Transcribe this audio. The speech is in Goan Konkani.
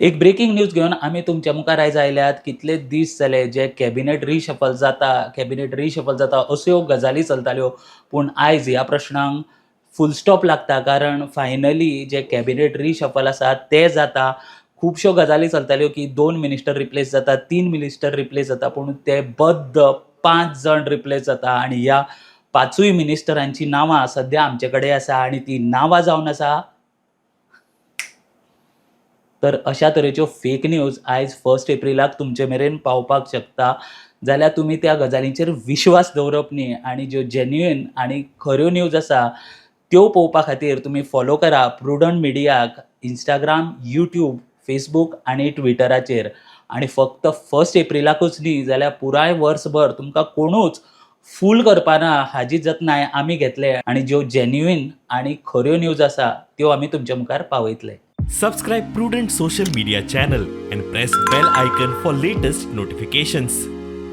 एक ब्रेकिंग न्यूज घेवन आमी तुमच्या मुखार आयज आयल्यात. कितले दीस जाले जे कॅबिनेट रिशफल जाता, कॅबिनेट रिशफल जाता अश्यो गजाली चलताल्यो, पूण आयज ह्या प्रश्नांक फूल स्टॉप लागता, कारण फायनली जे कॅबिनेट रिशफल आसा ते जाता. खुबश्यो गजाली चलताल्यो की दोन मिनिस्टर रिप्लेस जाता, तीन मिनिस्टर रिप्लेस जाता, पूण ते बद्द पांच जाण रिप्लेस जाता आनी ह्या पांचूय मिनिस्टरांची नांवां सद्या आमचे कडेन आसा आनी ती नांवां जावन आसा. तर अशा तरेच्यो फेक न्यूज आयज फर्स्ट एप्रिलाक तुमचे मेरेन पावपाक शकता, जाल्यार तुमी त्या गजालींचेर विश्वास दवरप न्ही आनी ज्यो जेन्युइन आनी खऱ्यो न्यूज आसा त्यो पळोवपा खातीर तुमी फॉलो करा प्रुडंट मिडियाक इंस्टाग्राम, यूट्यूब, फेसबूक आनी ट्विटराचेर. आनी फक्त फर्स्ट एप्रिलाकूच न्ही जाल्यार पुराय वर्सभर तुमकां कोणूच फूल करपाना हाजी जतनाय आमी घेतले आनी ज्यो जेन्युइन आनी खऱ्यो न्यूज आसा त्यो आमी तुमच्या मुखार पावयतले. Subscribe Prudent Social Media channel and press bell icon for latest notifications.